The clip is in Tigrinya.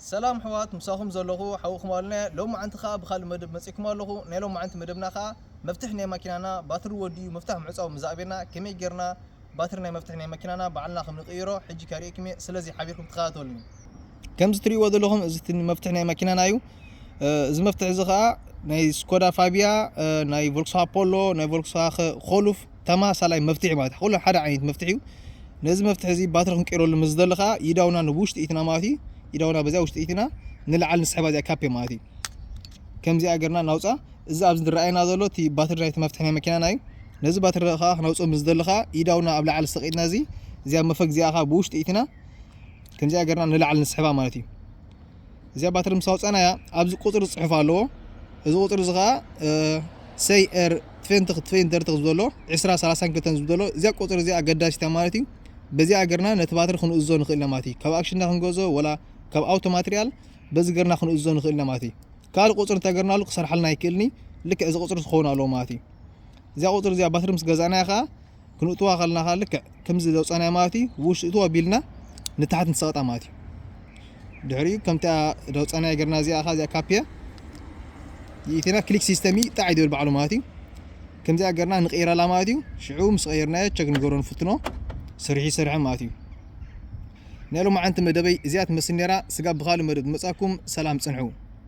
ሰላም ኣሕዋት፣ ምሳኹም ዘለኹ ሓውኹም ኣሉና። ሎማዓንቲ ኸኣ ብኻልእ መደብ መጺእኩም ኣለኹ። ናይ ሎማዓንቲ መደብና ኸኣ መፍትሕ ናይ ማኪናና ባትሪ ወዲኡ ምፍታሕ ምዕጻው ምስ ኣበየና ከመይ ጌርና ባትሪ ናይ መፍትሕ ናይ ማኪናና ባዕልና ከም ንቕይሮ ሕጂ ከርእየኩም እየ። ስለዚ ሓቢርኩም ተኸታተሉኒ። ከምዚ ትርእይዎ ዘለኹም እዚ እቲ መፍትሕ ናይ ማኪናና እዩ። እ፣ እዚ መፍትሕ እዚ ኸኣ ናይ ስኮዳ ፋቢያ፣ እ፣ ናይ ቮልክስዋገን ፖሎ፣ ናይ ቮልክስዋገን ኮሉፍ ተማሳላይ መፍትሒ ማለት እዩ። ኩሉ ሓደ ዓይነት መፍትሒ እዩ። ነዚ መፍትሒ እዚ ባትሪ ክንቀይረሉ ምስ ዝደሊ ኸኣ ኢዳውና ንውሽጢ ኢትና ማለት እዩ። ኢዳውና በዚኣ ውሽጢ ኢትና ንላዕሊ ንስሕባ እዚኣ ካፔ ማለት እዩ። ከምዚኣ ገርና ናውፃ። እዚ ኣብዚ ዝረኣየና ዘሎ እቲ ባትሪ ናይቲ መፍትሒ ናይ መኪናና እዩ። ነዚ ባትሪ ኸኣ ክነውፅኦ ምስ ዝደሊ ኸኣ ኢዳውና ኣብ ላዕሊ ሰቒጥና እዚ እዚኣ መፈግ እዚኣ ኸኣ ብውሽጢ ኢትና ከምዚኣ ገርና ንላዕሊ ንስሕባ ማለት እዩ። እዚኣ ባትሪ ምስ ኣውፃናያ ኣብዚ ቁፅሪ ዝፅሑፍ ኣለዎ። እዚ ቁፅሪ እዚ ኸኣ ሰይ ኤር ትፌንትኽ ትፌንተርትኽ ዝብሎ ዕስራ ሰላሳን ክልተን ዝብሎ እዚኣ ቁፅሪ እዚኣ ኣገዳሲታ ማለት እዩ። በዚኣ ገርና ነቲ ባትሪ ክንእዞ ንኽእል ኢና ማለት እዩ። ካብ ኣክሽንና ክንገዞ ወላ ካብ ኣውቶ ማትሪያል በዚ ገርና ክንእዞ ንኽእል ኢና ማለት እዩ። ካልእ ቁፅሪ እንተገርናሉ ክሰርሓልና ኣይክእልኒ። ልክዕ እዚ ቁፅሪ ዝኸውን ኣለዎ ማለት እዩ። እዚኣ ቁፅሪ እዚኣ ባትሪ ምስ ገዛእናያ ኸዓ ክንእትዋ ከለና ኸዓ ልክዕ ከምዚ ዘውፃናያ ማለት እዩ። ውሽጢ እትዋ ቢልና ንታሕት ንሰቐጣ ማለት እዩ። ድሕሪኡ ከምቲ ዘውፃናያ ገርና እዚኣ ኸዓ እዚኣ ካፕየ ይእቲና ክሊክ ሲስተም እዩ ጣዕ ይብል ባዕሉ ማለት እዩ። ከምዚኣ ገርና ንቕይረላ ማለት እዩ። ሽዑ ምስ ቀየርናዮ ቸክ ንገብሮ ንፍትኖ። ስርሒ ይሰርሐ ማለት እዩ። ናይ ሎማዓንቲ መደበይ እዚኣ ትመስል ነይራ። ስጋብ ብኻልእ መደብ መጻኩም ሰላም ጽንሑ።